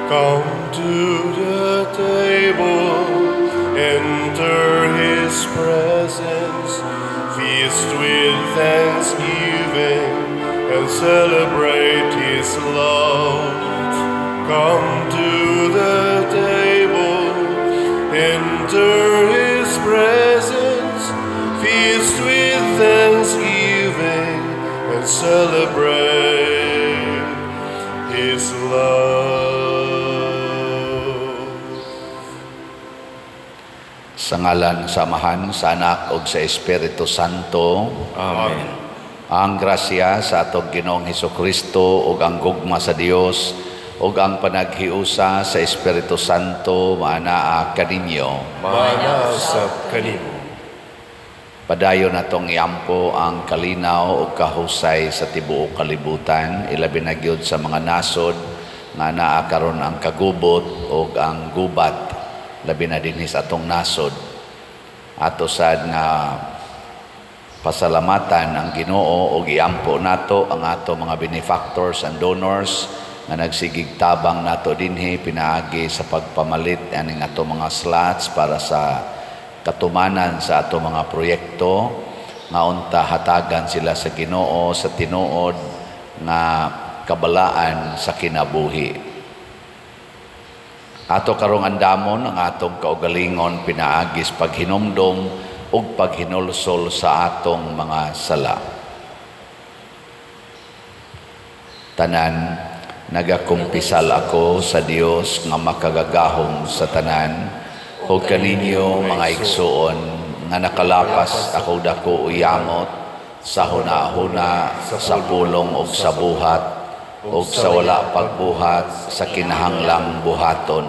Come to the table, enter his presence, feast with thanksgiving, and celebrate his love. Come to the table, enter his presence, feast with thanksgiving, and celebrate his love. Sa ngalan sa Amahan, sa Anak ug sa Espiritu Santo. Amen. Ang grasya sa atong Ginoong Hesukristo ug ang gugma sa Dios ug ang panaghiusa sa Espiritu Santo maanaa kaninyo. Maana usab kanimo. Padayon natong iampo ang kalinaw ug kahusay sa tibuok kalibutan, ilabi na gyud sa mga nasod nga naa karon ang kagubot ug ang gubat, labi na dinhi sa atong nasod. Ato sad nga pasalamatan ang Ginoo ug iampo nato ang ato mga benefactors and donors nga nagsigig tabang nato dinhi pinaagi sa pagpamalit aning ato mga slots para sa katumanan sa ato mga proyekto, nga unta hatagan sila sa Ginoo sa tinuod nga kabalaan sa kinabuhi. Ato karong andamon ang atong kaugalingon pinaagi sa paghinumdom ug paghinulsol sa atong mga sala. Tanan, nagakumpisal ako sa Dios nga makagagahom sa tanan ug kaninyo mga igsuon nga nakalapas ako dako uyamot sa huna-huna, sa pulong ug sa buhat ug sa wala pagbuhat sa kinahanglang buhaton,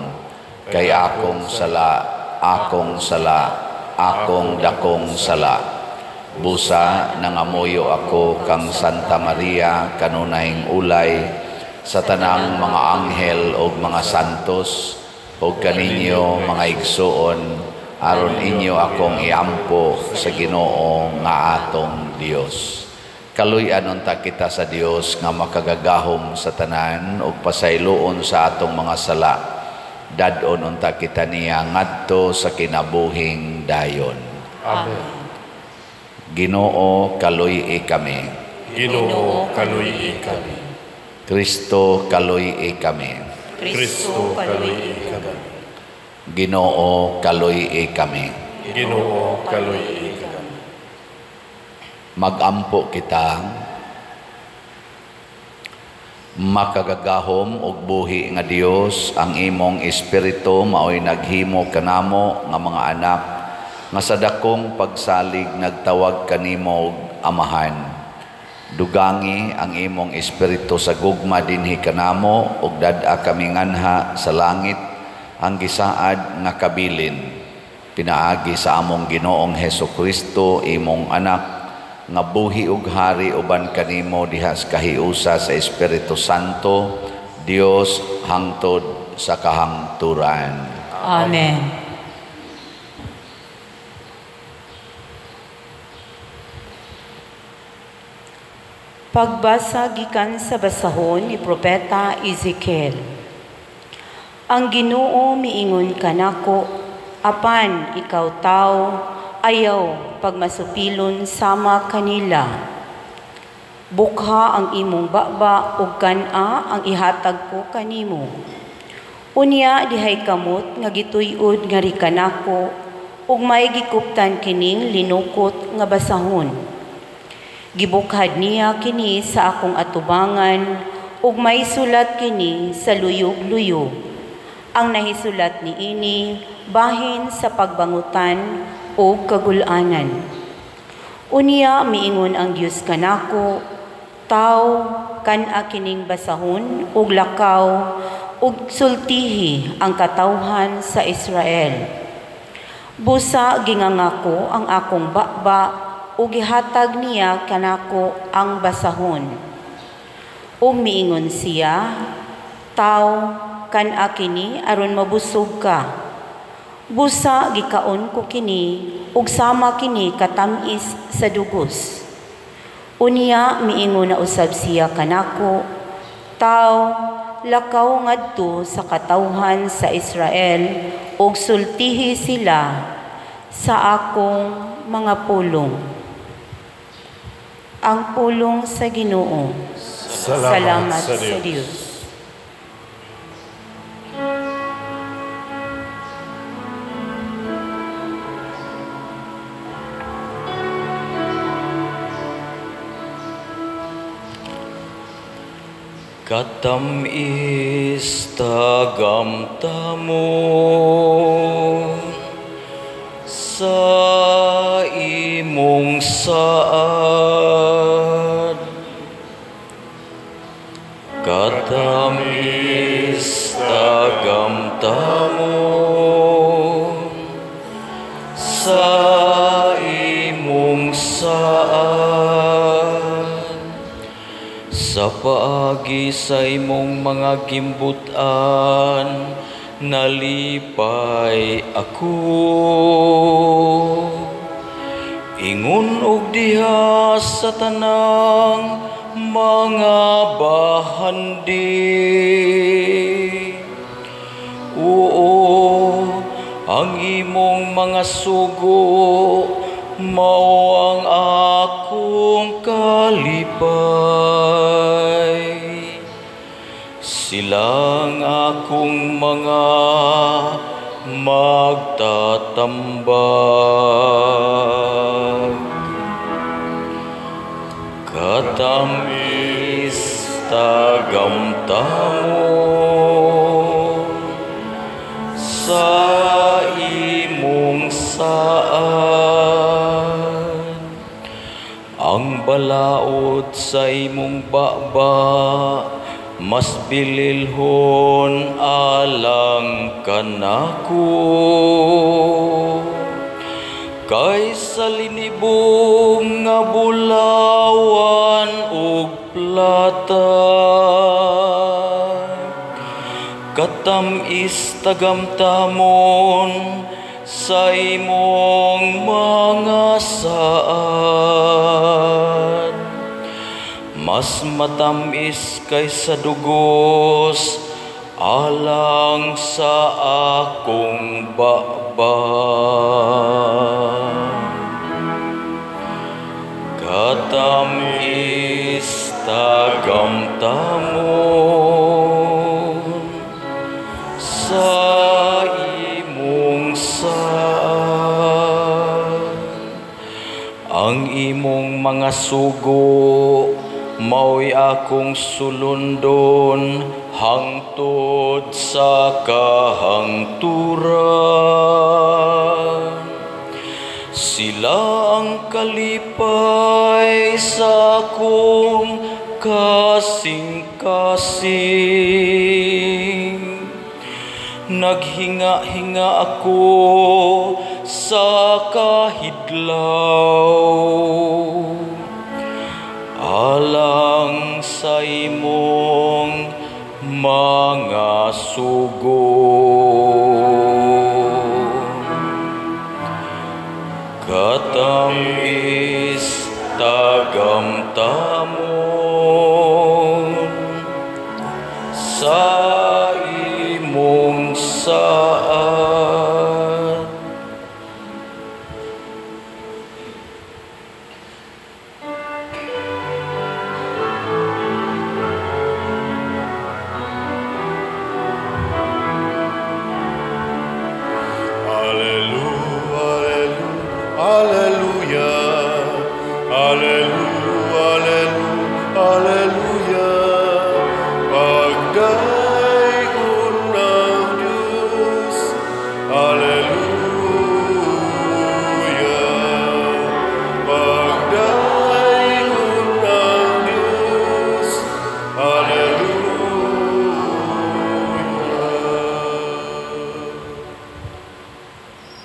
kay akong sala, akong sala, akong dakong sala. Busa nangamuyo ako kang Santa Maria kanunayng ulay sa tanang mga anghel ug mga santos ug kaninyo mga igsuon, aron inyo akong iampo sa Ginoo nga atong Dios. Kaluy-an unta kita sa Dios nga makagagahom sa tanan ug pasayloon sa atong mga sala. Dad-on unta kita niya ngadto sa kinabuhing dayon. Amen. Ginoo, kaluy-i kami. Ginoo, kaluy-i kami. Kristo, kaluy-i kami. Kristo, kaluy-i kami. Ginoo, kaluy-i kami. Ginoo, kaluy-i kami. Magampo kita. Makagagahom og buhi nga Dios, ang imong espiritu maoy naghimo kanamo nga mga anak nga sa dakong pagsalig nagtawag kanimo og Amahan. Dugangi ang imong espiritu sa gugma dinhi kanamo ug dad-a kami nganha sa langit ang gisaad nga kabilin pinaagi sa among Ginoong Hesukristo, imong anak nga buhi ug hari uban kanimo diha sa kahiusa sa Espiritu Santo, Dios hangtod sa kahangturan. Amen. Pagbasa gikan sa basahon ni Propeta Ezekiel. Ang Ginoo miingon kanako, apan ikaw tao, ayaw pagmasupilon sama kanila. Bukha ang imong baba ug kan-a ang ihatag ko kanimo. Unya dihay kamot nga gituyod nga ri kanako ug may gikuptan kining linukot nga basahon. Gibukhad niya kini sa akong atubangan ug may sulat kini sa luyog-luyog. Ang nahisulat niini bahin sa pagbangutan ug kagulanan. Unya miingon ang Dios kanako, taw kan-a kining basahon ug lakaw ug sultihi ang katawhan sa Israel. Busa gingangako ang akong baba ug gihatag niya kanako ang basahon. Ug miingon siya, taw kan-a kini aron mabusog ka. Busa gikaon ko kini ug sama kini katam-is sa dugos. Unya miingon na usab siya kanako, taw lakaw ngadto sa katawhan sa Israel ug sultihi sila sa akong mga pulong. Ang pulong sa Ginoo. Salamat sa Dios. Katamis tagamtamon sa imong saad, katamis tagamtamon sa imong saad, sa paagi sa imong mga gimbutan, nalipay ako. Ingon og diha sa tanang mga bahandi. Oo, ang imong mga sugo mao ang akong kalipay. Silang akong mga magtatambag. Katamis tagamtamon sa imong saad. Ang balaod sa imong baba mas bililhon alang kanako, kaysa linibong nga bulawan ug plata. Katamis tagamtamon sa imong mga saad, mas matamis kaysa dugos alang sa akong baba. Katamis tagamtamon sa imong saad. Ang imong mga sugo mao'y akong sulundon hangtod sa kahangturan. Sila ang kalipay sa akong kasing-kasing. Naghinga-hinga ako sa kahidlaw alang sa imong mga sugo. Katamis tagamtamon sa imong saad.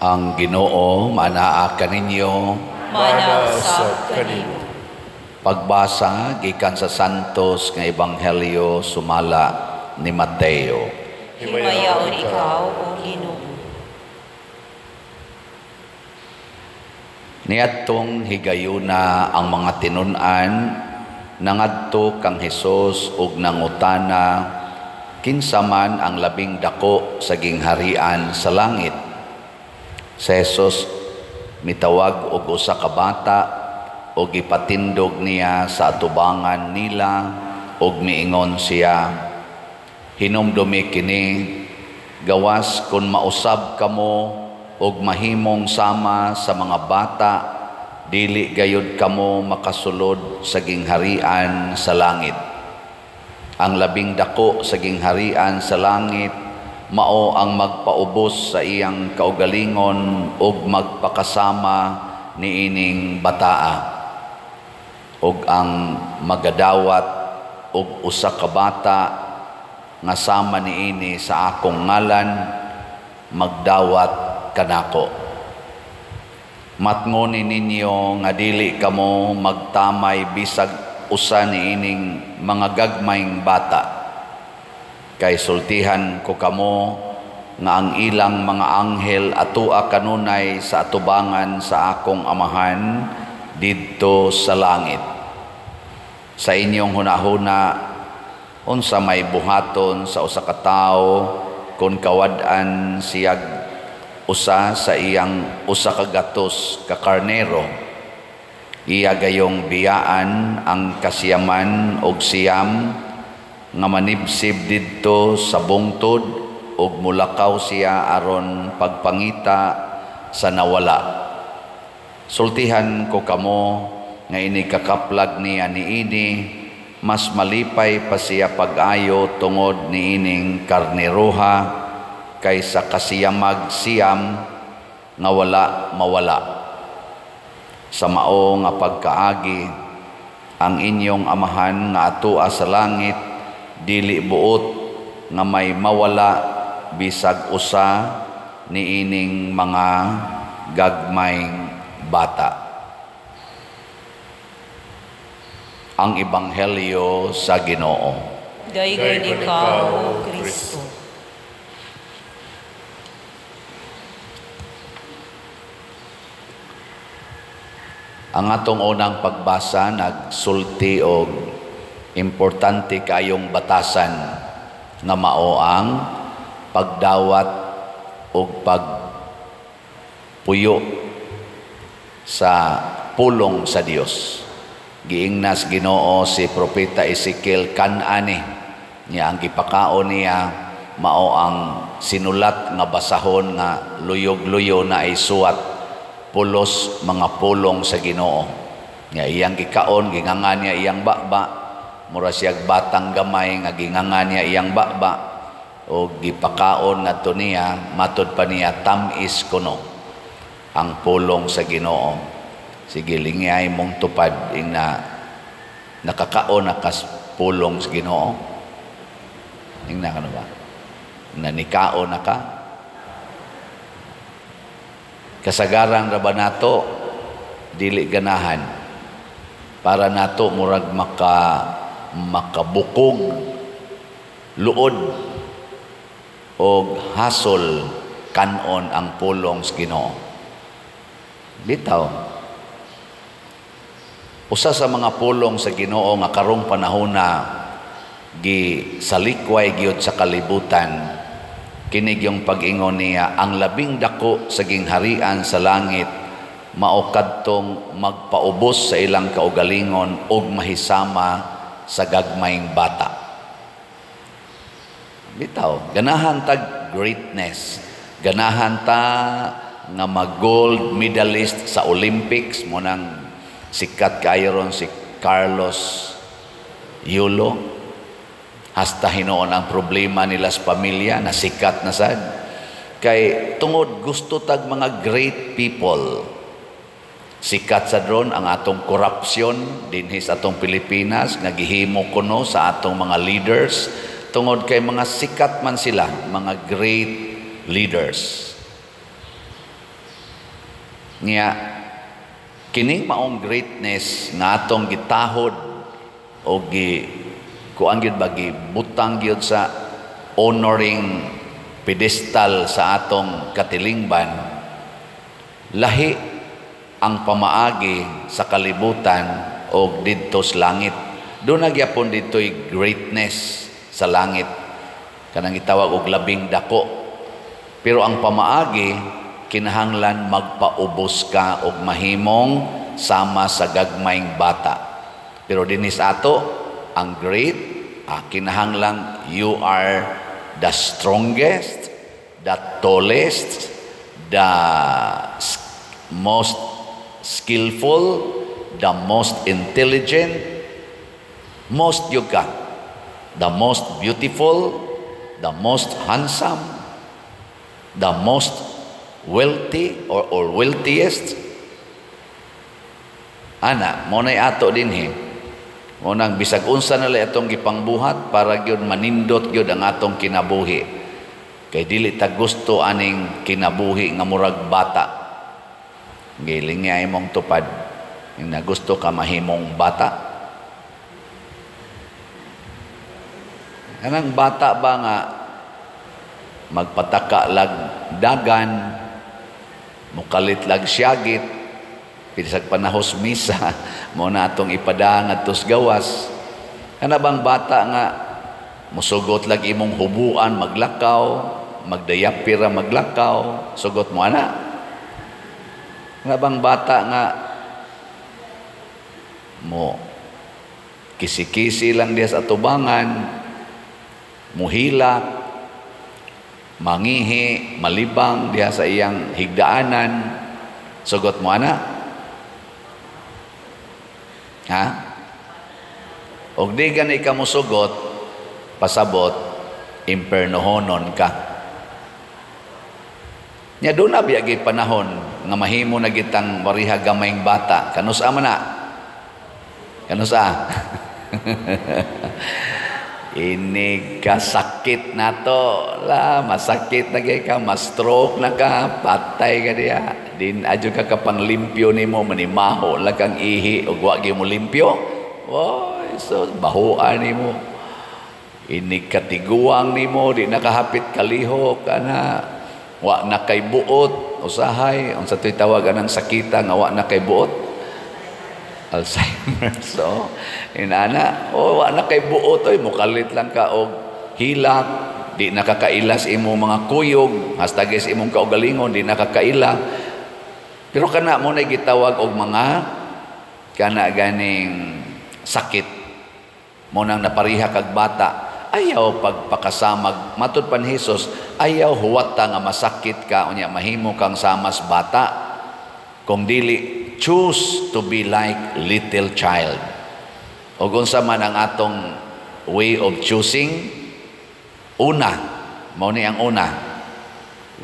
Ang Ginoo manaa kaninyo, manaa usab kanimo. Pagbasa gikan sa Santos nga Ebanghelyo sumala ni Mateo. Himayaon ikaw, o Ginoo. Niadtong higayuna ang mga tinun-an nangadto kang Hesus ug nangutana kinsa man ang labing dako sa gingharian sa langit. Si Jesus mitawag og usa ka bata og gipatindog niya sa atubangan nila og miingon siya, hinumdumi kini, gawas kun mausab kamo og mahimong sama sa mga bata, dili gayud kamo makasulod sa gingharian sa langit. Ang labing dako sa gingharian sa langit mao ang magpaubos sa iyang kaugalingon ug magpakasama niining bataa, ug ang magadawat og usa ka bata nga sama niini sa akong ngalan, magdawat kanako. Matngoni ninyo nga dili kamo magtamay bisag usa niining mga gagmayng bata. Kay sultihan ko kamo nga ang ilang mga anghel atua kanunay sa atubangan sa akong amahan didto sa langit. Sa inyong hunahuna, unsa may buhaton sa usa ka tawo kun kawad-an siyag usa sa iyang 100 ka karnero? Iya gayong biyaan ang kasiyaman og siyam nga manibsib didto sa bungtod ug mulakaw siya aron pagpangita sa nawala. Sultihan ko kamo nga ini kakaplag niya niini, mas malipay pa siya pag-ayo tungod niining karneroha kaysa kasiyamag siyam nga wala mawala. Sa mao nga pagkaagi, ang inyong amahan nga atua sa langit dili buot nga may mawala bisag usa niining mga gagmayng bata. Ang Ebanghelyo sa Ginoo. Daygon ikaw, O Kristo. Ang atong unang pagbasa nagsulti og importante kayong batasan nga mao ang pagdawat og pagpuyo sa pulong sa Dios. Giingnas Ginoo si Propeta Ezekiel kan-ani niya ang gipakaon niya mao ang sinulat nga basahon nga luyog-luyo na ay suwat pulos mga pulong sa Ginoo. Nga iyang gikaon, ginganga niya iyang baba, mura siyag batang gamay nga ginganga niya iyang baba o gipakaon ngadto niya, matud pa niya tam-is kuno ang pulong sa Ginoo. Sige, lingay mong tupad ing na nakakaon na kas pulong sa Ginoo. Ing na kano ba? Na nikaon na ka? Kasagaran ra ba nato dili ganahan para nato murag makabukog luod og hasol kanon ang pulong sa Ginoo. Bitaw. Usa sa mga pulong sa Ginoo nga karong panahona gisalikway gyud sa kalibutan, kini gyung pag-ingon niya, ang labing dako sa gingharian sa langit mao kadtong magpaubos sa ilang kaugalingon ug mahisama sa gagmayng bata. Bitaw, ganahan tag greatness, ganahan ta nga mag-gold medalist sa Olympics, mo nang sikat kayo ron si Carlos Yulo. Hasta hinuon ang problema nila sa pamilya, nasikat na sad. Kay tungod gusto tag mga great people. Sikat sa dron ang atong korupsyon dinhi sa atong Pilipinas, nga gihimo kuno sa atong mga leaders, tungod kay mga sikat man sila, mga great leaders. Nya kining maong greatness nga atong gitahod o gi kuan gyud ba, gibutang gyud sa honoring pedestal sa atong katilingban, lahi ang pamaagi sa kalibutan o didto sa langit. Doon nagyapon dito'y greatness sa langit. Kanang gitawag og labing dako. Pero ang pamaagi, kinahanglan magpaubos ka og mahimong sama sa gagmayng bata. Pero dinis ato, ang great, kinahanglan you are the strongest, the tallest, the most skillful, the most intelligent, most you ka, the most beautiful, the most handsome, the most wealthy or wealthiest. Ana, mao nay ato dinhi. Mao nang bisag unsa na lang atong gipangbuhat para gyud manindot gyud ang atong kinabuhi. Kay dili ta gusto aning kinabuhi nga murag bata. Giling nga imong tupad. Nga gusto ka mahimong bata. Kanang bata ba nga magpataka lag dagan, mukalit lag siyagit, bisag panahos misa, mo na atong ipadang adtos gawas. Kana bang bata nga musugot lag imong hubuan maglakaw, magdayapira maglakaw, sugot mo ana? Kana bang bata nga mo kisi-kisi lang diya sa atubangan, muhilak, mangihi, malibang diya sa iyang higdaanan, sugot mo ana? Ha? Og di gani ka mosugot, pasabot, impernohonon ka. Nya doon na biyagi panahon nga mahimo na gitang wariha gamayng bata. Kanusa man na? Kanusa? Inig ka sakit na to. La, masakit na gay ka, ma-stroke na ka, patay ka diya. Din adyo ka kapanglimpyo nimo, manimaho lang kang ihi ug wa gyud mo limpyo. Oy, so bahuan nimo. Inig ka tiguang nimo, di nakahapit kalihok ana. Wa na kay buot, usahay unsa toy tawag anang sakita nga wa na kay buot? Alzheimer. So, inana, oh, wa na kay buot oy, mukalit lang ka og hilak, di nakakailas imo mga kuyog, hastag is imong kaugalingon di nakakaila. Pero kana mo na gitawag og mga kana ganing sakit. Mo nang napariha kag bata, ayaw pagpakasamag matud pan Hesus, ayaw huwata nga masakit ka unya mahimo kang samas bata. Kung dili, choose to be like little child. O unsa man ang atong way of choosing, una, mao ni ang una,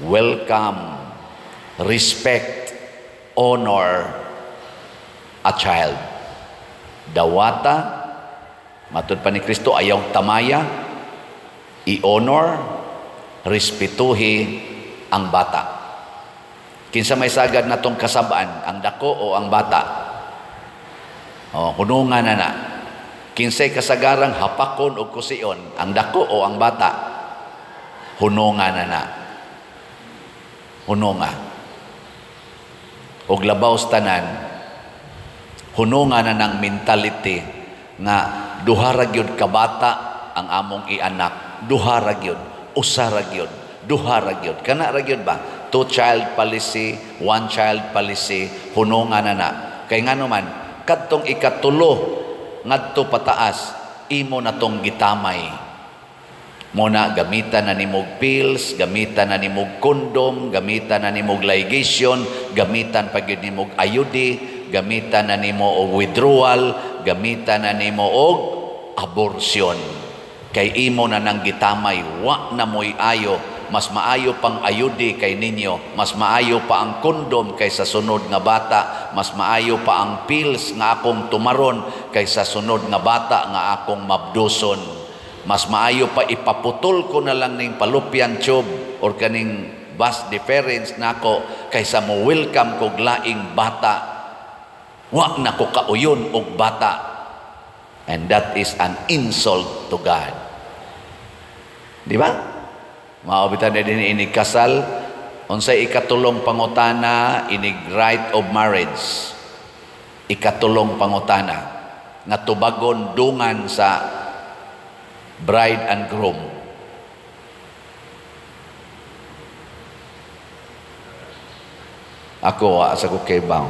welcome, respect, honor a child. Dawata, matud pa ni Kristo, ayaw tamaya, i-honor, respetuhi ang bata. Kinsa may sagad natong kasabaan, ang dako o ang bata? O, hunungan na na. Kinsay kasagarang hapakon o kusion, ang dako o ang bata? Hunungan na na. Hununga. Og labaw sa tanan, hununga na ng mentality nga duha ra gyud ka bata ang among ianak. Duha ra gyud, usa ra gyud, duha ra gyud. Kana ra gyud ba? Two child policy, one child policy, hununga na na. Kay ngano man, kadtong ikatulo ngadto pataas, imo na tong gitamay. Muna gamitan na nimog pills, gamitan na nimog kondom, gamitan na nimog ligation, gamitan pa gyud nimog IUD, gamitan na nimo og withdrawal, gamitan na nimo og abortion. Kay imo na nang gitamay, wa na mo'y ayo. Mas maayo pang IUD kay ninyo, mas maayo pa ang kondom kaysa sunod nga bata, mas maayo pa ang pills nga akong tumaron kaysa sunod nga bata nga akong mabduson. Mas maayo pa ipaputol ko na lang ning fallopian tube or kaning vas deferens nako kaysa mo welcome kog laing bata. Wa na ko kauyon og bata. And that is an insult to God. Di ba? Maobitan na din inig kasal, unsay ikatulong pangutana inig right of marriage. Ikatulong pangutana nga tubagon dungan sa bride and groom. Ako wa sa ko kaybaw.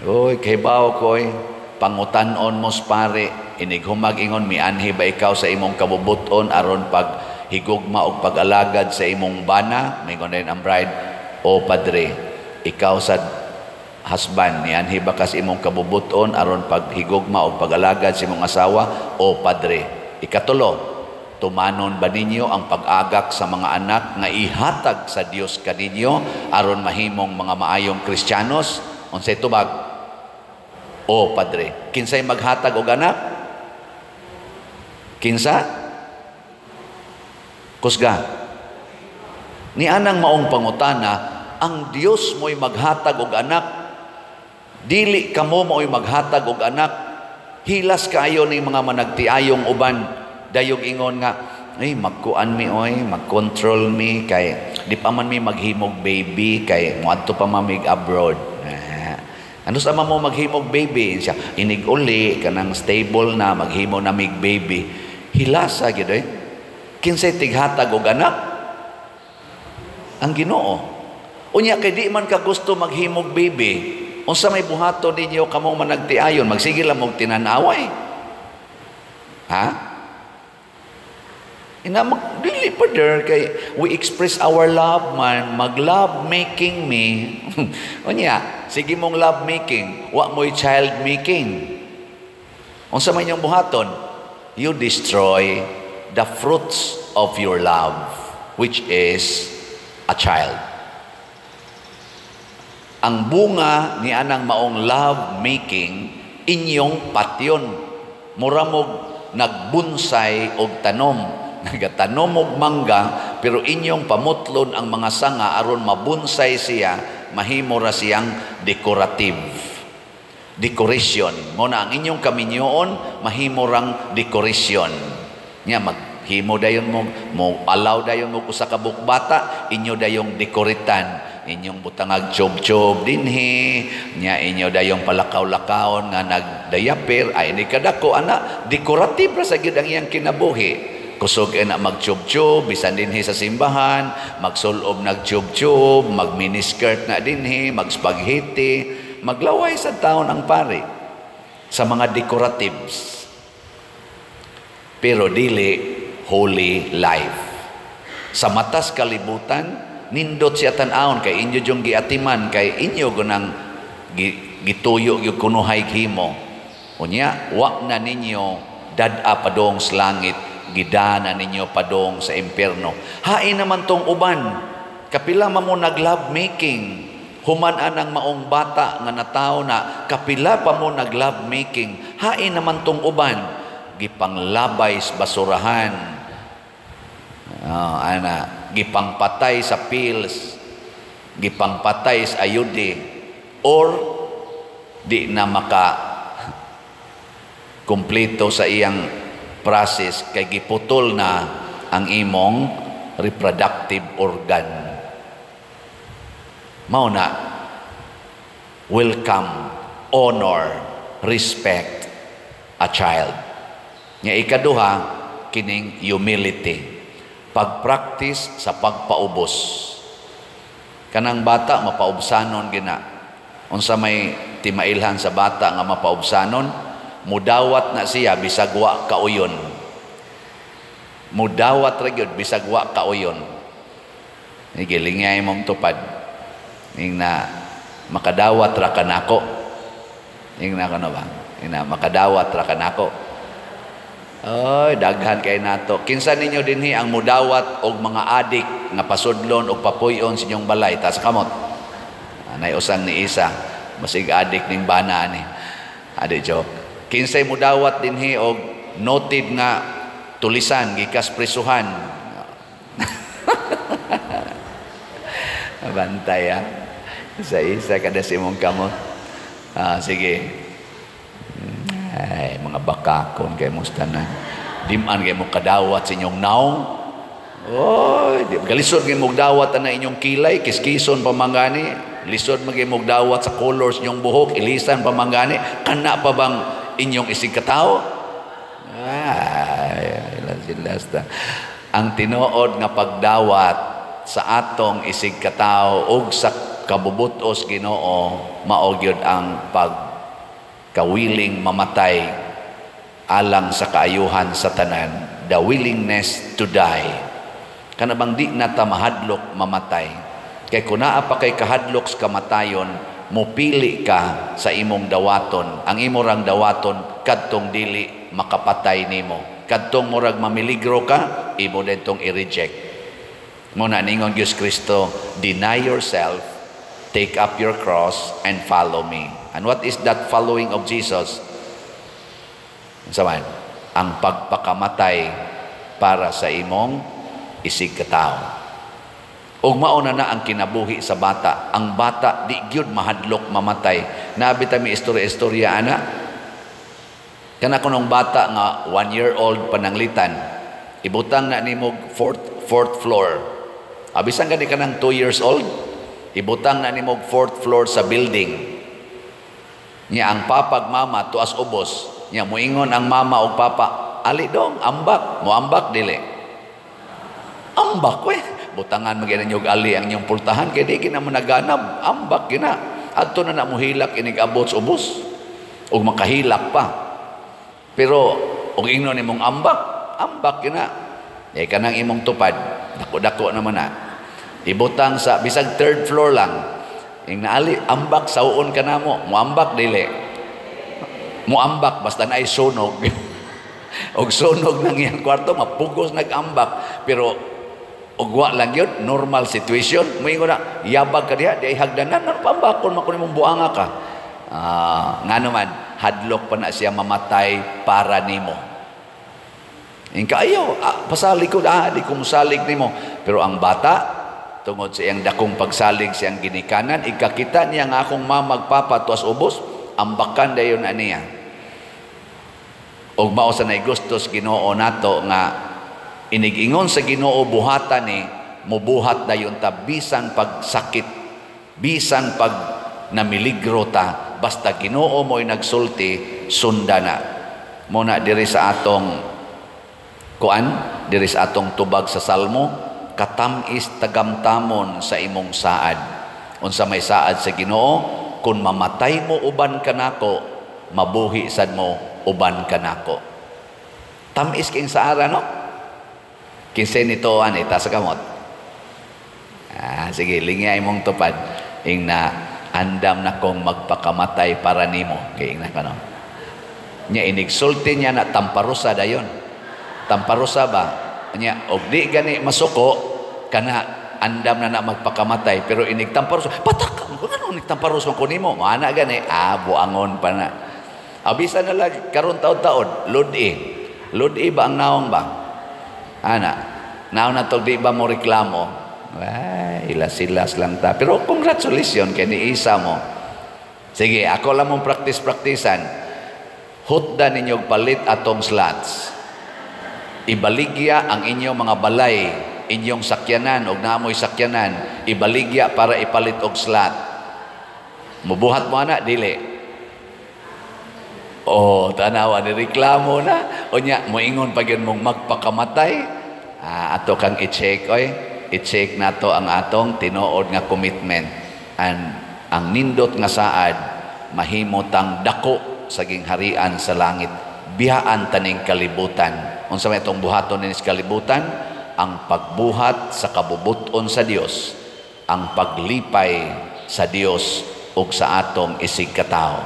Oy, kaybaw ko oy, pangutan-on mo pare, inig humag ingon mianhi ba ikaw sa imong kabubuton aron pag higugma og pag-alagad sa imong bana? Mingon din ang bride, o padre. Ikaw sa husband, nianhi ba ka sa imong kabubuton aron paghigugma og pag-alagad sa imong asawa? O padre. Ikatulo, tumanon ba ninyo ang pag-agak sa mga anak nga ihatag sa Dios kaninyo aron mahimong mga maayong Kristiyanos? Unsay tubag? O padre. Kinsay maghatag og anak? Kinsa? Kusga. Ni anang maong pangutana, ang Dios mo'y maghatag og anak, dili kamo mo'y maghatag og anak. Hilas kaayo ni mga managtiayong uban, dayog ingon nga, ay magkuan mi oy, mag-control mi kay di pa man mi maghimog baby kay moadto pa man mig abroad. Ano sa mo maghimog baby? Siya inig uli kanang stable na maghimo na mig baby. Hilasa gyud oy. Kinsay tighatag og anak? Ang Ginoo. Unya kay di man ka gusto maghimog baby, unsa may buhaton ninyo kamong managtiayon? Magsige lang og tinanaway. Ha? Ina mag dili pa der kay we express our love man, mag love making me. Unya, sige mong love making, wa mo'y child making. Unsa may inyong buhaton? You destroy the fruits of your love, which is a child. Ang bunga ni anang maong love making inyong patyon. Mura mog nagbunsay og tanom. Nagatanom og mangga pero inyong pamutlon ang mga sanga aron mabunsay siya, mahimo ra siyang decorative. Decoration. Mo na ang inyong kaminyoon mahimo rang decoration. Nya maghimo dayon mo, mo alaw dayon mo usa ka bukbata, inyo dayong dekoritan, inyong butangag chob-chob dinhi, nya inyo dayong palakaw-lakawon nga nagdayapir, ay ni kadako ana, decorative ra sa gyud ang iyang kinabuhi. Kusog na magchob-chob bisan dinhi sa simbahan, magsulob nagchob-chob, mag-miniskirt na dinhi, mag-spaghetti, maglaway sa taon ang pare sa mga decoratives. Pero dili holy life. Sa matas kalibutan, nindot siya tan-awon kay inyo yung giatiman, kay inyo gunang gituyo yung kunuhay himo. Unya, wa na ninyo dad-a padong sa langit, gidana ninyo padong sa impierno. Hain naman tong uban, kapila man mo nag-love making, human anang maong bata nga natawo na, kapila pa mo nag-love making, hain naman tong uban, gipanglabay sa basurahan, ana, gipangpatay sa pills, gipangpatay sa ayudi, or di na maka kumpleto sa iyang process kay giputol na ang imong reproductive organ. Mao na, welcome, honor, respect a child. Nga ikaduha, kining humility. Pag-practice sa pagpaubos. Kanang bata mapaubsanon gina. Unsa may timailhan sa bata nga mapaubsanon? Mudawat na siya bisag wa kauyon. Mudawat ra gyud bisag wa kauyon. Ni gilingay mong tupad. Ning na makadawat ra kanako. Ning na kuno ba? Ning na makadawat ra kanako. Oy, daghan kay nato. Kinsa ninyo dinhi ang mudawat og mga adik nga pasudlon og papuy-on sa inyong balay? Tas kamot. Anay usang ni isa, masig adik ning bana ani. Adi joke. Kinsay mudawat dinhi og noted nga tulisan gikas prisuhan. Bantay ah. Isa-isa kada sa imong kamot. Sige. Ay, mga bakakon kay mong tanan. Diman kay mo kadawat sa inyong naong. Oy, di galisod kay mo dawat ana inyong kilay, kiskison pa mangani. Lisod man kay mo dawat sa colors inyong buhok, ilisan pa mangani. Kana pa bang inyong isig katawo? Ay, ilas ta. Ang tinuod nga pagdawat sa atong isig katawo og sa kabubutos Ginoo mao gyud ang pagkawiling mamatay alang sa kaayuhan sa tanan, the willingness to die. Kana bang di na ta mahadlok mamatay? Kay kun naa pa kay kahadlok sa kamatayon, mupili ka sa imong dawaton. Ang imo rang dawaton kadtong dili makapatay nimo. Kadtong murag mamiligro ka, imo daytong i-reject. Mao na ningon Diyos Kristo, "Deny yourself, take up your cross, and follow me." And what is that following of Jesus? Unsa man? Ang pagpakamatay para sa imong isig katao. Ug mao na na ang kinabuhi sa bata. Ang bata di gyud mahadlok mamatay. Nabi ta mi istorya-istorya ana. Kana kunong bata nga 1 year old pananglitan. Ibutang na nimo fourth floor. Abisan gani kanang 2 years old, ibutang na nimo fourth floor sa building. Nya ang papa ug mama tuas ubos. Nya muingon ang mama ug papa, "Ali dong, ambak." Moambak dili? Ambak we. Butangan man gyud og ali ang inyong pultahan kay di gina mo naganab. Ambak gina. Adto na na mohilak inig abot sa ubos. Ug makahilak pa. Pero og ingnon nimong ambak, ambak gina. Eh kanang imong tupad, dako-dako naman na. Ibutang sa bisag third floor lang. Ing naali ambak sawon ka namo, moambak dili? Moambak basta naay sunog. Og sunog nang iyang kwarto, mapugos nag-ambak. Pero og wa lang yun, normal situation, moingon na, yabag ka diha, di ay hagdanan, ano pambakon man kun imong buanga ka. Ah, nga naman, hadlok pa na siya mamatay para nimo. Ing kaayo, pasalig ko, di ko musalig nimo. Pero ang bata, tungod sa iyang dakong pagsalig sa iyang ginikanan, ikakita niya nga akong mama ug papa tuas ubos, ambakan dayon na niya. Og mao sa naigustos Ginoo nato nga inigingon sa Ginoo buhatan ni mubuhat dayon ta bisan pagsakit, bisan pag namiligro ta, basta Ginoo mo'y nagsulti, sunda na. Mao na diri sa atong kuan, diri sa atong tubag sa Salmo, "Katam-is tagamtamon sa imong saad." Unsa may saad sa Ginoo? Kung mamatay mo uban kanako, mabuhi sad mo uban kanako. Tamis king saara, no? Kinsay nito ani ta sa kamot? Ah, sige, lingya imong tupad. Ing na andam na kong magpakamatay para nimo. Kay ing na kano. Nya inigsulti niya na tamparusa dayon. Tamparusa ba? Nya og di gani masuko kana andam na na magpakamatay, pero inig tamparusa, patak kung ano inig tamparusa ko nimo maana gani, buangon pa na. Abisa na lang karon taod-taod, lodi lodi ba ang naong ba ana naon na to, di ba mo reklamo? Ay, ilas-ilas lang ta, pero congratulations kay ni isa mo. Sige, ako lang mong practice-practicean. Hutda ninyo palit atong slots. Ibaligya ang inyong mga balay, inyong sakyanan og naamoy sakyanan, ibaligya para ipalit og slot. Mubuhat mo ana dili? Oh, tanawa ni reklamo na. Unya moingon pa gyud mong magpakamatay. Ah, ato kang i-check oy. I-check nato ang atong tinuod nga commitment. And ang nindot nga saad, mahimo tang dako sa gingharian sa langit. Biyaan taning kalibutan. Unsa may itong buhaton ni kalibutan? Ang pagbuhat sa kabubuton sa Dios, ang paglipay sa Dios ug sa atong isig katawo.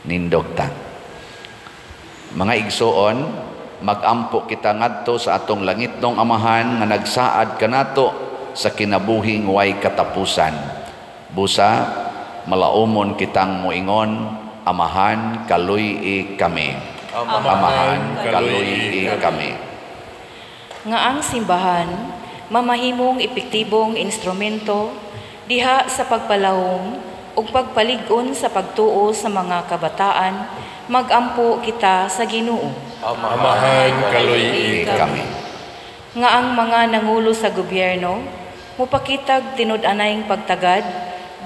Nindog ta. Mga igsuon, magampo kita ngadto sa atong langitnong Amahan nga nagsaad kanato sa kinabuhing way katapusan. Busa malaumon kitang moingon, "Amahan, kaluy-i kami. Amahan, kaluy-i kami." Nga ang simbahan mamahimong epektibong instrumento diha sa pagpalahom ug pagpalig-on sa pagtuo sa mga kabataan, magampo kita sa Ginoo. Amahan, kaluy-i kami. Nga ang mga nangulo sa gobyerno mupakitag tinud-anay pagtagad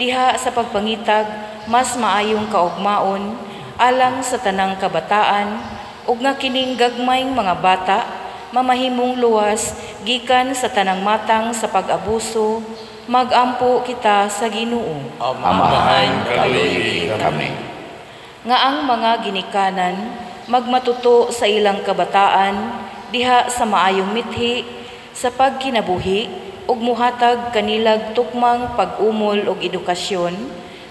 diha sa pagpangitag mas maayong kaugmaon alang sa tanang kabataan ug nga kining gagmayng mga bata mamahimong luwas gikan sa tanang matang sa pag-abuso, magampo kita sa Ginoo. Amahan, kaluoyi kami. Nga ang mga ginikanan magmatuto sa ilang kabataan diha sa maayong mithi sa pagkinabuhi ug muhatag kanilag tukmang pag-umol ug edukasyon,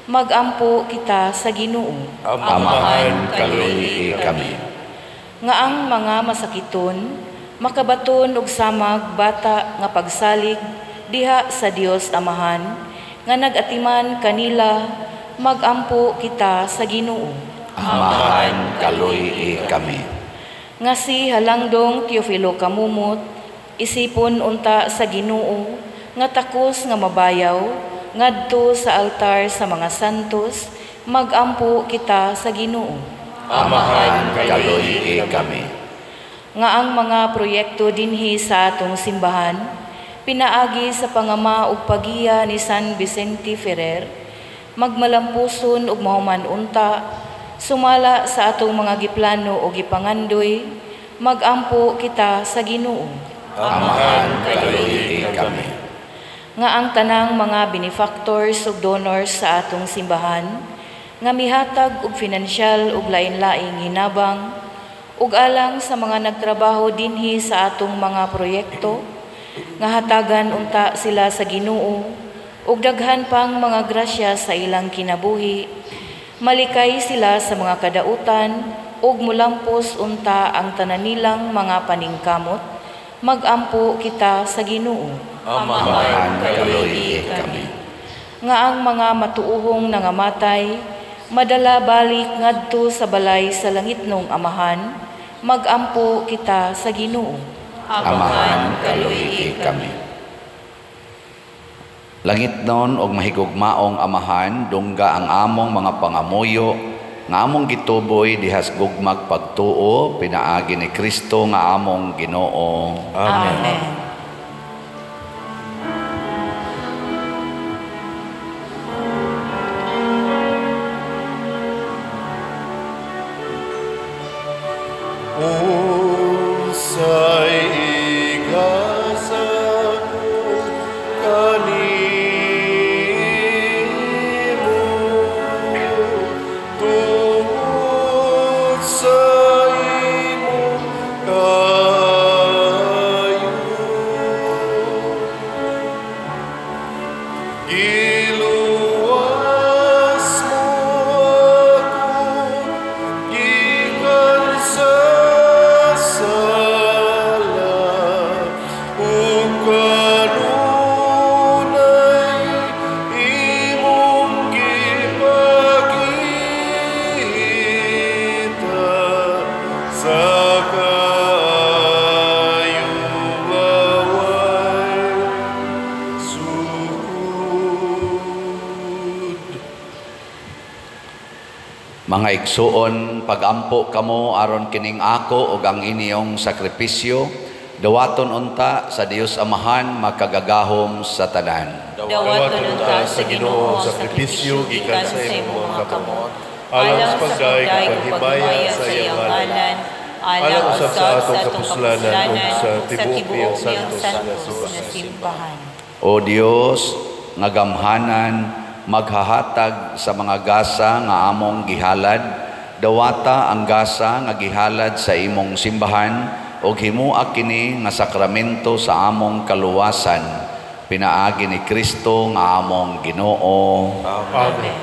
magampo kita sa Ginoo. Amahan, kaluoyi kami. Nga ang mga masakiton makabaton og samag bata nga pagsalig diha sa Dios Amahan nga nag-atiman kanila, magampo kita sa Ginoo. Amahan, kaluoyi kami. Nga si Halangdong Teofilo Camomot isipon unta sa Ginoo nga takos nga mabayaw ngadto sa altar sa mga santos, magampo kita sa Ginoo. Amahan, kaluoyi kami. Nga ang mga proyekto dinhi sa atong simbahan pinaagi sa pangama ug pagiya ni San Vicente Ferrer, magmalampuson ug mahuman unta sumala sa atong mga giplano o gipangandoy, magampo kita sa Ginoo. Amahan, kaluoyi kami. Nga ang tanang mga benefactors ug donors sa atong simbahan nga mihatag og finansyal ug lain-laing hinabang ug alang sa mga nagtrabaho dinhi sa atong mga proyekto, nga hatagan unta sila sa Ginoo ug daghan pang mga grasya sa ilang kinabuhi, malikay sila sa mga kadautan ug mulampos unta ang tanan nilang mga paningkamot, magampo kita sa Ginoo. Amahan, kaluoyi kami. Nga ang mga matuohong nangamatay madala balik ngadto sa balay sa langitnong Amahan, magampo kita sa Ginoo. Amahan, kaluoyi kami. Langitnon og mahigugmaong Amahan, dungga ang among mga pangamuyo nga among gituboy dihas gugmag pagtuo pinaagi ni Kristo nga among Ginoo. Amen. Amen. Unsay igasa ko kanimo tungod sa imong kaayo? Giluwas mo ako gikan sa sala, ug kanunay imong gipakita sa kaayo nga way sukod. Mga igsuon, pagampo kamo aron kining ako ug ang inyong sakripisyo, dawaton unta sa Dios Amahan makagagahom sa tanan. Dawaton unta sa Ginoo ang sakripisyo gikan sa imong mga kamot, alang sa pagdayeg ug paghimaya sa iyang ngalan, alang usab sa atong kapuslanan ug sa tibuok niyang santos nga simbahan. O Dios nga gamhanan, maghahatag sa mga gasa nga among gihalad, dawata ang gasa nga gihalad sa imong simbahan ug himua kini nga sakramento sa among kaluwasan, pinaagi ni Kristo nga among Ginoo. Amen.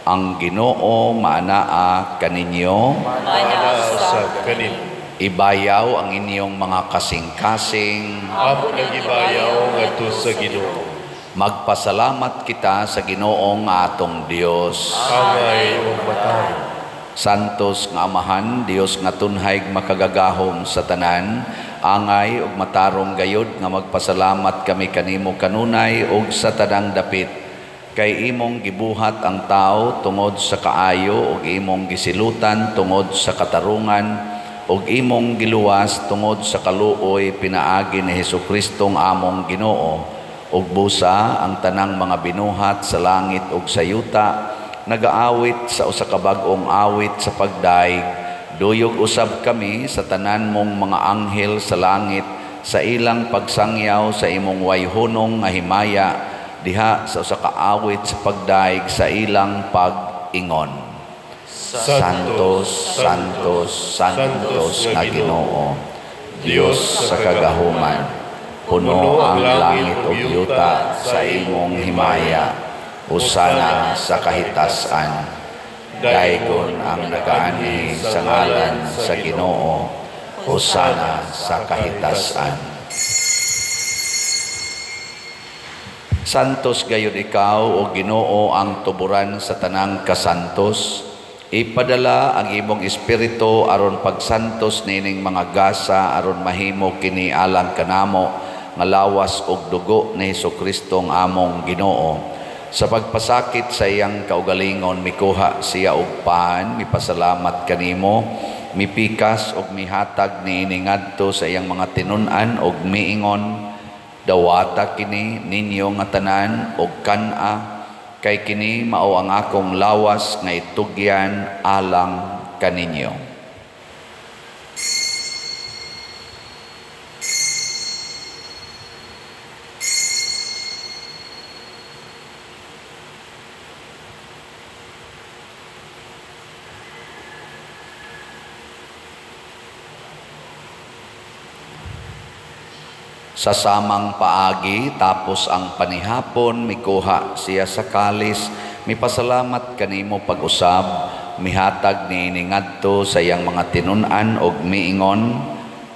Ang Ginoo maanaa kaninyo, Maanaa usab kaninyo. Ibayaw ang inyong mga kasing-kasing. Amo nang ibayaw ngadto sa Ginoo. Magpasalamat kita sa Ginoong atong Dios. Angay ug matarong. Santos nga Amahan, Dios nga tunhay makagagahom sa tanan, angay ug matarong gayod nga magpasalamat kami kanimo kanunay ug sa tanang dapit. Kay imong gibuhat ang tao tungod sa kaayo ug imong gisilutan tungod sa katarungan ug imong giluwas tungod sa kaluoy pinaagi ni Hesukristo nga among Ginoo. Ug busa ang tanang mga binuhat sa langit ug sa yuta nagaawit sa usa ka bag-ong awit sa pagdaig Duyog usab kami sa tanan mong mga anghel sa langit sa ilang pagsangyaw sa imong wayhunong nga himaya diha sa usa ka awit sa pagdaig sa ilang pag-ingon. Santos, Santos, Santos nga Ginoo, Dios sa kagahuman, puno ang langit ug yuta sa imong himaya. Hosana sa kahitasan. Daygon ang nagaanhi sa ngalan sa Ginoo. Hosana sa kahitasan. Santos gayud ikaw, o Ginoo, ang tuburan sa tanang kasantos. Ipadala ang imong espiritu aron pagsantos nining mga gasa aron mahimo kini alang kanamo nga lawas ug dugo ni Hesukristo ang among Ginoo. Sa pagpasakit sa iyang kaugalingon, mikuha siya og pan, mipasalamat kanimo, mipikas og mihatag niini ngadto sa iyang mga tinun-an og miingon, dawata kini ninyo nga tanan og kan-a, kay kini mao ang akong lawas nga itugyan alang kaninyo. Sa samang paagi, tapos ang panihapon, mikuha siya sa kalis, mipasalamat kanimo pag-usab, mihatag niini ngadto sa iyang mga tinun-an og miingon,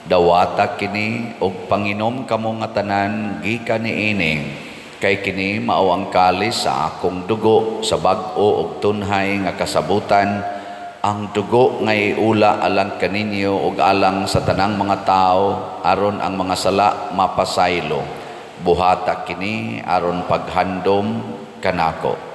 dawata kini og panginom kamo nga tanan gikan niini, kay kini mao ang kalis sa akong dugo sa bag-o og tunhay nga kasabutan, ang dugo nga iula alang kaninyo ug alang sa tanang mga tao aron ang mga sala mapasaylo. Buhata kini aron paghandom kanako.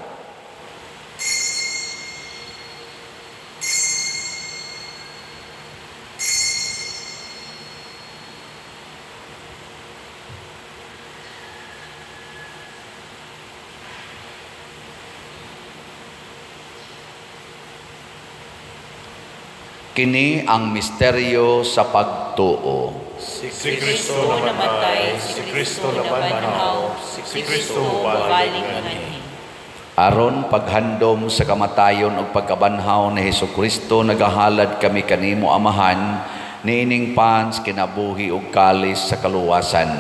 Kini ang misteryo sa pagtuo. Si Kristo namatay, si Kristo nabanhaw, si Kristo mubalik nganhi. Aron paghandom sa kamatayon ug pagkabanhaw ni Hesukristo, nagahalad kami kanimo Amahan niining pans kinabuhi ug kalis sa kaluwasan.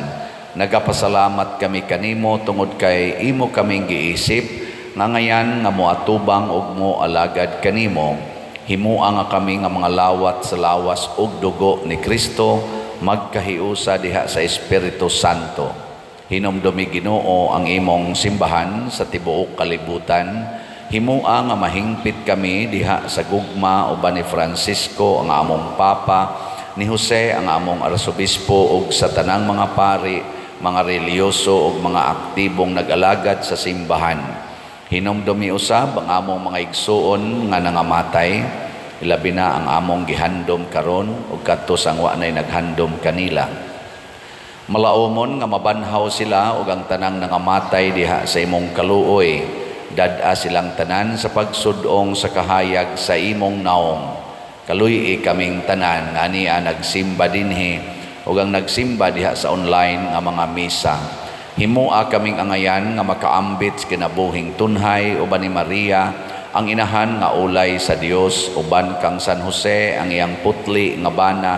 Nagapasalamat kami kanimo tungod kay imo kaming giisip nga ngayan nga moatubang ug moalagad kanimo. Himua nga kami nga mga lawat sa lawas ug dugo ni Kristo magkahiusa diha sa Espiritu Santo. Hinumdumi Ginoo ang imong simbahan sa tibuok kalibutan. Himua nga mahingpit kami diha sa gugma uban ni Francisco ang among Papa, ni Jose ang among Arsobispo ug sa tanang mga pari, mga reliyoso ug mga aktibong nag-alagad sa simbahan. Hinumdumi usab ang among mga igsuon nga nangamatay, ilabi na ang among gihandom karon ug kadto sa wa nay naghandom kanila. Malaumon nga mabanhaw sila ug ang tanang nangamatay diha sa imong kaluoy. Dad-a silang tanan sa pagsud-ong sa kahayag sa imong naong. Kaluy-i kaming tanan nga ania nagsimba dinhi ug ang nagsimba diha sa online nga mga misa. Himua kaming angayan nga makaambit sa kinabuhing tunhay uban ni Maria ang inahan nga ulay sa Dios, uban kang San Jose ang iyang putli nga bana,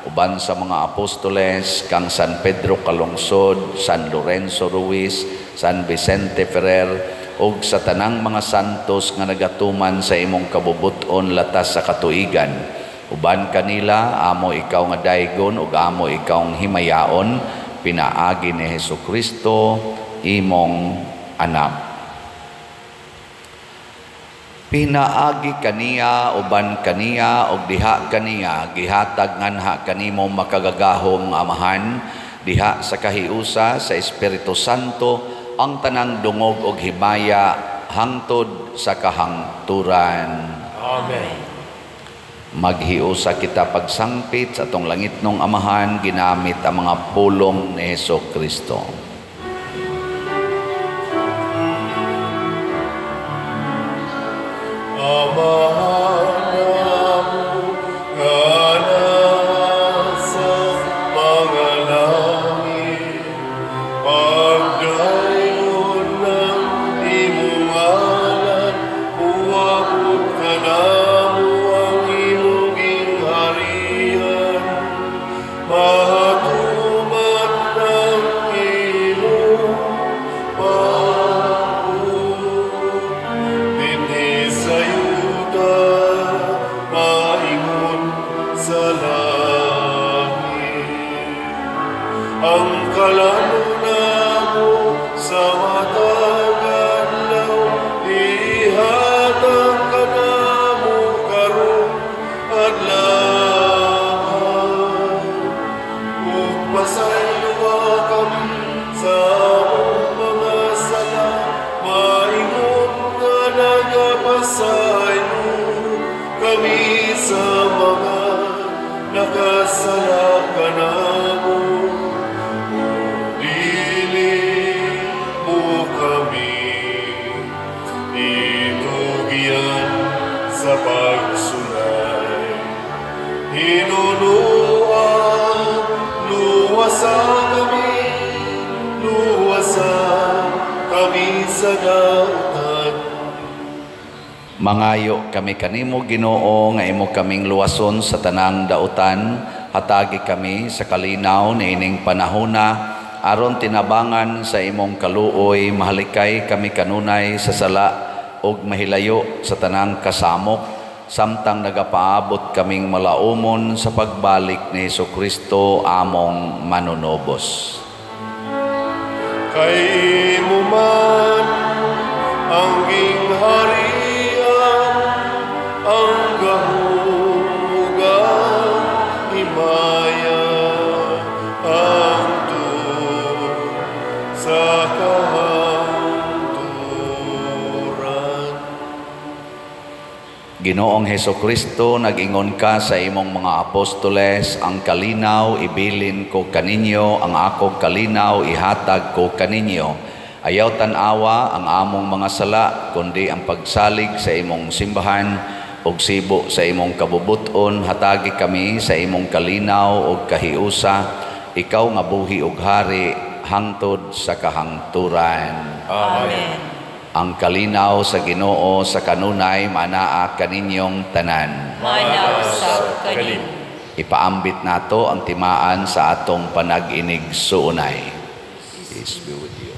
uban sa mga apostoles kang San Pedro Calungsod, San Lorenzo Ruiz, San Vicente Ferrer ug sa tanang mga santos nga nagatuman sa imong kabubut-on latas sa katuigan. Uban kanila amo ikaw nga daygon ug amo ikaw himayaon, pinaagi ni Hesukristo imong anak. Pinaagi kaniya, uban kaniya, ug diha kaniya, gihatag nganha kanimo makagagahom nga Amahan, diha sa kahiusa sa Espiritu Santo, ang tanang dungog og himaya hangtod sa kahangturan. Amen. Maghiusa kita pagsangpit sa atong langitnong Amahan, ginamit ang mga pulong ni Hesukristo. Amahan namo nga Mangayo kami kanimo, Ginoo, nga imo kaming luwason sa tanang dautan, hatagi kami sa kalinaw niining panahona aron tinabangan sa imong kaluoy mahalikay kami kanunay sa sala ug mahilayo sa tanang kasamok samtang nagapaabot kaming malaumon sa pagbalik ni Hesukristo among manunubos. Kay imo man ang gingharian, ang gahom ug ang himaya, hangtod sa kahangturan. Ginoong Hesukristo, nag-ingon ka sa imong mga apostoles, ang kalinaw ibilin ko kaninyo, ang akong kalinaw ihatag ko kaninyo. Ayaw tan-awa ang among mga sala, kundi ang pagsalig sa imong simbahan ug sibo sa imong kabubuton, hatagi kami sa imong kalinaw ug kahiusa, ikaw nga buhi ug hari hangtod sa kahangturan. Amen. Ang kalinaw sa Ginoo sa kanunay manaa kaninyong tanan. Manaa usab kanimo. Ipaambit nato ang timaan sa atong panag-inig suunay. Peace be with you.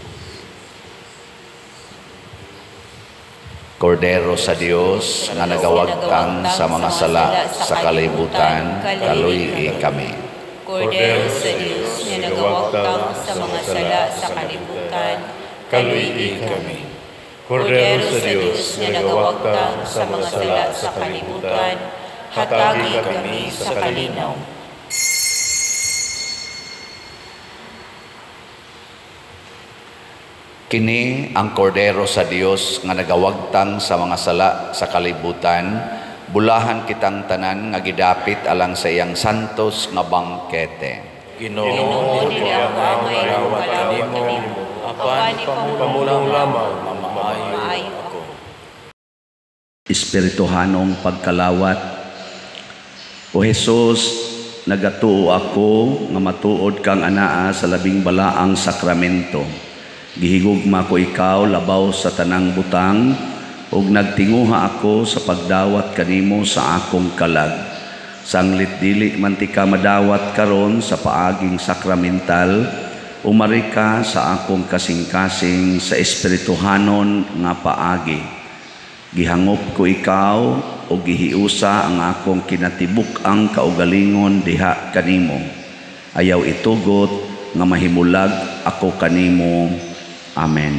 Kordero sa Dios nga nagawagtang sa mga sala sa kalibutan, kaluy-i kami. Kordero sa Dios nga nagawagtang sa mga sala sa kalibutan, kaluy-i kami. Kordero sa Dios nga nagawagtang sa mga sala sa kalibutan, hatagi kami sa kalinaw. Kini ang kordero sa Dios nga nagawagtang sa mga sala sa kalibutan, bulahan kitang tanan nga gidapit alang sa iyang santos nga bangkete. Ginoo, dili ako angay kalawat kanimo, apan pamulong lamang mamaayo ako. Espirituhanong pagkalawat. O Jesus, nagatuo ako nga matuod kang anaa sa labing balaang sakramento. Gihigugma ko ikaw labaw sa tanang butang, ug nagtinguha ako sa pagdawat kanimo sa akong kalag. Sanglit dili man ti ka madawat karon sa paaging sakramental, umari ka sa akong kasing-kasing sa espirituhanon nga paagi. Gihangop ko ikaw o gihiusa ang akong kinatibuk-ang kaugalingon diha kanimo. Ayaw itugot nga mahimulag ako kanimo. Amen.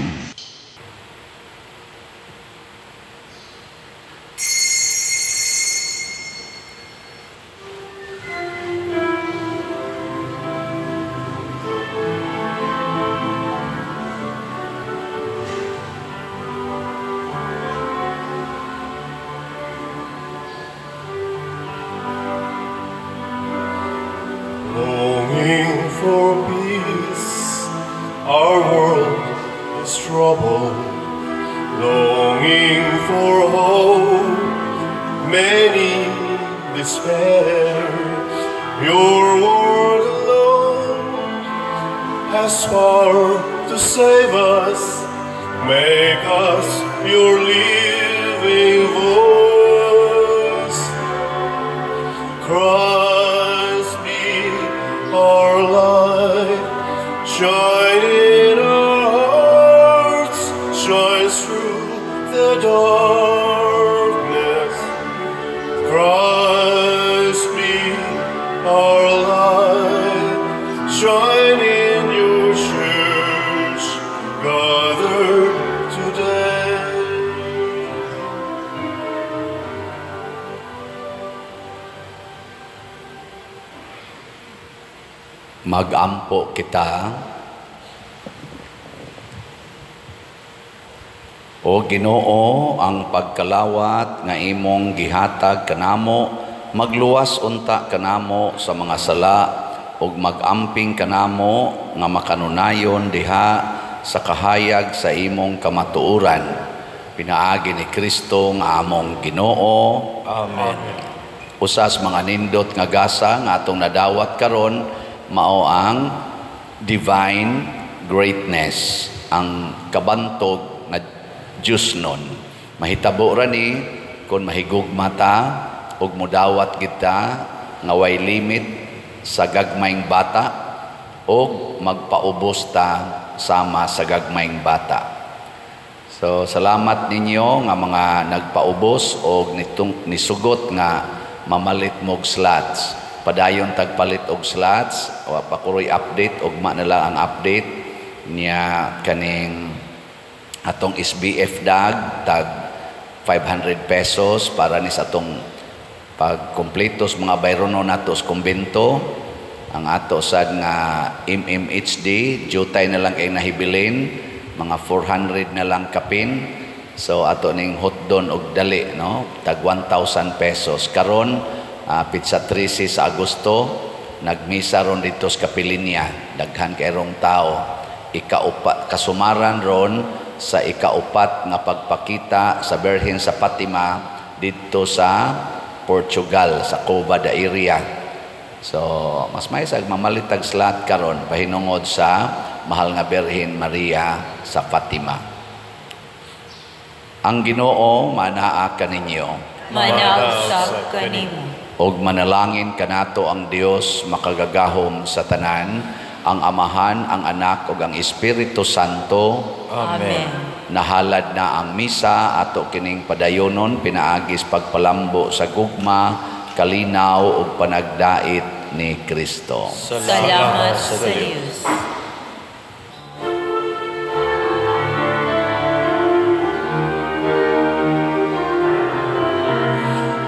Longing for peace, our world is troubled. Longing for hope, many despair. Your word alone has power to save us. Make us your living voice. Christ be our light, shine in our hearts, shine through the darkness. Christ be our light, shine in your church, gathered today. Magampo kita. O Ginoo, ang pagkalawat nga imong gihatag kanamo, magluwas unta kanamo sa mga sala ug magamping kanamo nga makanunayon diha sa kahayag sa imong kamatuoran. Pinaagi ni Kristo nga among Ginoo. Amen. Usas mga nindot nga gasa nga atong nadawat karon mao ang divine greatness, ang kabantog nga Diyos nun. Mahitabo ra ni kung mahigugma ta ug mudawat kita nga way limit sa gagmayng bata ug magpaubos ta sama sa gagmayng bata. So salamat ninyo nga mga nagpaubos og nitong nisugot nga mamalit mog slots. Padayon tagpalit og slots, wa pa kuroy update, ugma na lang ang update niya kaning atong SBF dag tag 500 pesos para ni sa atong pagkumpletos mga bayrono nato sa kumbento. Ang ato sad nga MMHD jutay na lang kay nahibilin, mga 400 na lang kapin. So ato ning hotdon og dali, no, tag 1,000 pesos. Karon pitsa 13 sa Agosto nagmisa ron dito sa Kapilinya, daghan kay rong tao. Ikaupat kasumaran ron sa ikaupat nga pagpakita sa Birhen sa Fatima dito sa Portugal, sa Cova da Iria. So mas may sag mamalitag slot karon pahinungod sa Mahal nga Birhen Maria sa Fatima. Ang Ginoo manaa kaninyo, Manaa usab kanimo. Ug manalangin kanato ang Dios makagagahom sa tanan, ang Amahan, ang Anak ug ang Espiritu Santo. Amen. Nahalad na ang misa, ato kining padayonon pinaagis pagpalambo sa gugma, kalinaw ug panagdait ni Kristo. Salamat sa Dios.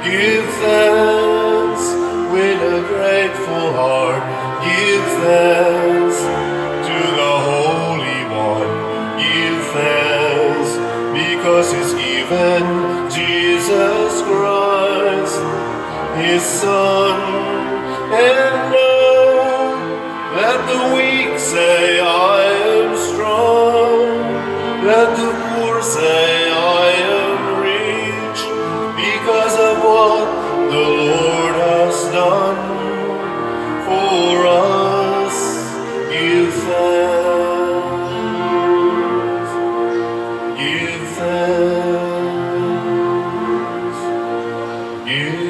Give thanks with a grateful heart. Give thanks to the Holy One. Give thanks because He's given Jesus Christ, His Son. And now let the weak say, I am strong. Let the poor say, I am rich, because of what the Lord has done for us. Give thanks, give thanks, give